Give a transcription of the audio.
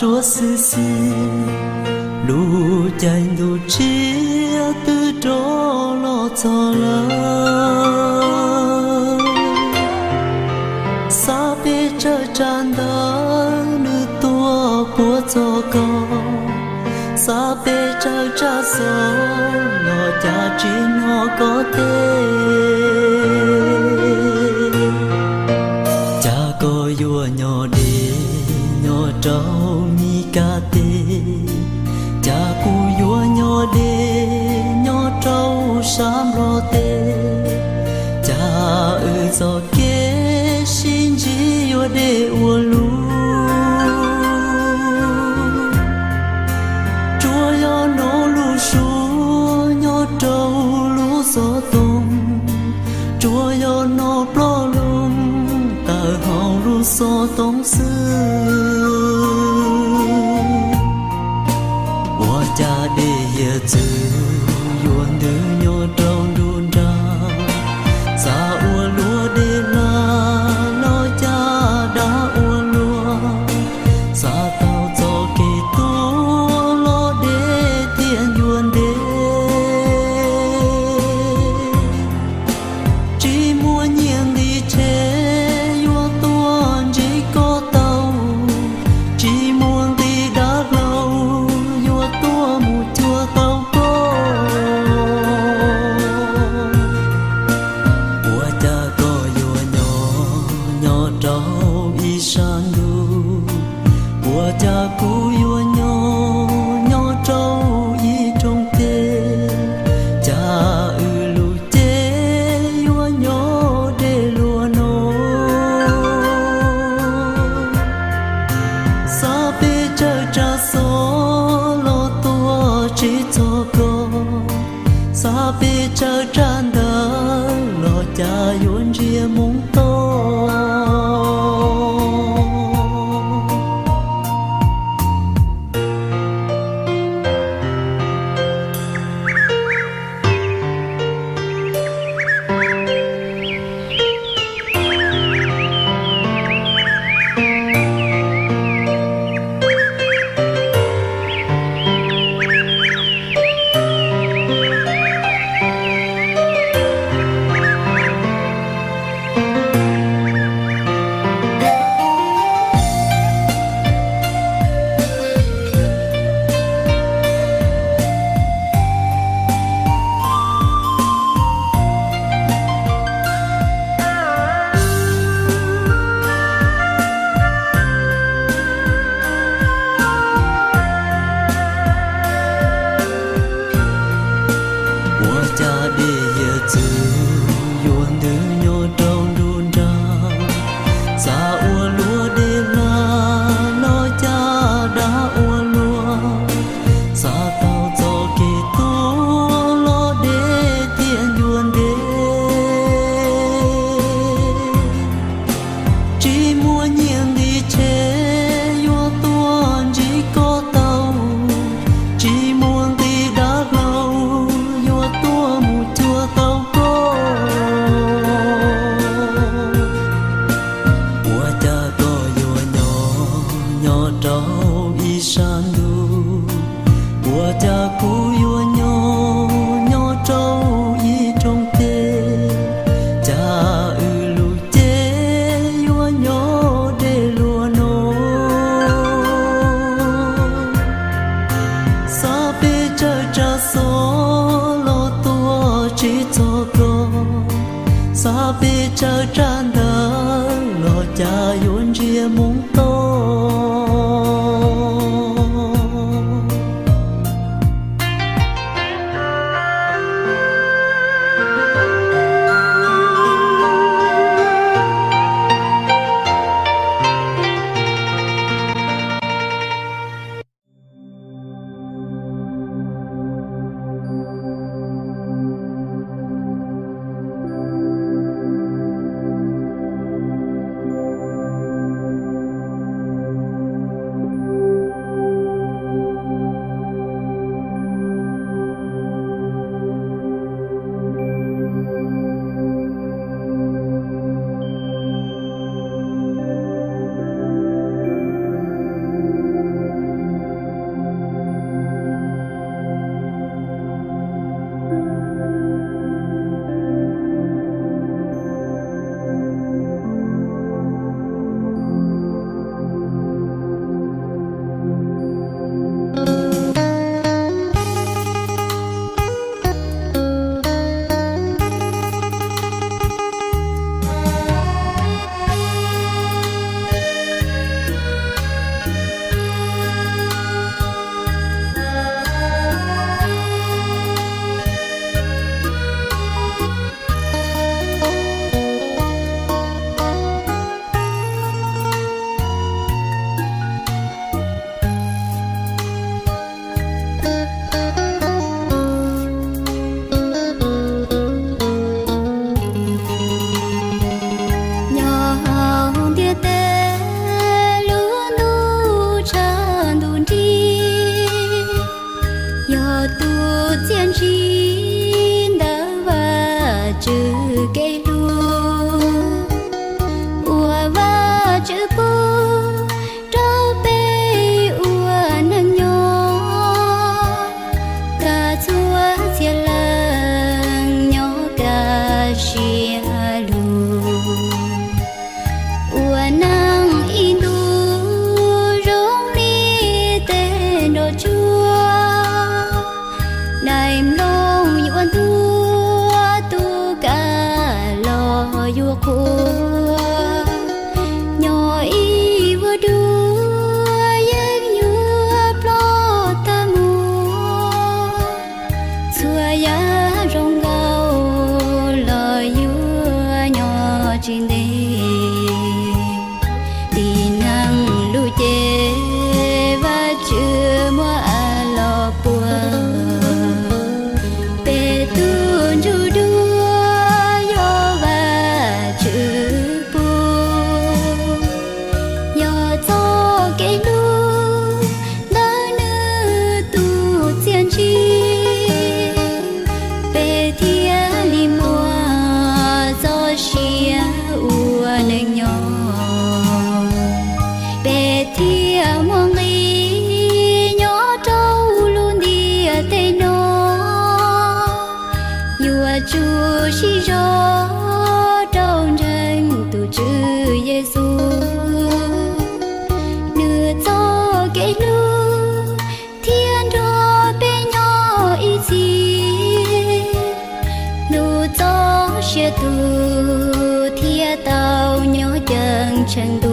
Ua xwb xwb, lub caij ntuj tshiab twb rov los txog lawm. Xav peb tsawg tsam ntawd nws tuaj puag txog koj, xav peb tsawg tsam xov los cas tsis hnov koj teb. Cas koj yuav nyob deb nyob rau Mis Kas teb, cas kuv yuav nyob deb nyob rau sab Nplog teb. Cas wb txoj kev sib ntsib yuav deb ua luaj. Tsuas yog hnov lub suab nyob rau lub xov tooj, tsuas yog hnov ploj loo tawm hauv lub xov tooj xwb. Ua cas dej hiav txwv yuav ntws nyob rau nruab nrag, xav ua luaj dej hla los cas dav ua luaj, xav tau txoj kev tuag los deb thiaj ncua ntev. Tsis muaj nyiaj nqi tshev yuav tuaj ntsib koj tau, tsis muaj nqi dav hlau yuav tuaj mus cuag tau koj. Ua cas koj yuav nyob nyob rau ib sab ntuj, ua cas kuv yuav nyob nyob rau ib rooj teb. Cas wb lub cev yuav nyob deb luaj no. Xav peb tsawg tsam xov los tuaj tsis txog koj, xav peb tsawg tsam ntawd los cas yuav ntsia moo toj. Ua cas dej hiav txwv yuav ntws nyob rau nruab nrag, xav ua luaj dej hla los cas dav ua luaj, xav tau txoj kev tuag los deb thiaj ncua ntev. Tsis muaj nyiaj nqi tshev yuav tuaj ntsib koj tau, tsis muaj nqi dav hlau yuav tuaj mus cuag tau koj. Ua cas koj yuav nyob nyob rau ib sab ntuj, ua cas kuv yuav nyob nyob rau ib rooj teb. Cas wb lub cev yuav nyob deb luaj no. Xav peb tsawg tsam xov los tuaj tsis txog koj, xav peb tsawg tsam ntawd los cas yuav ntsia moo toj. Yeej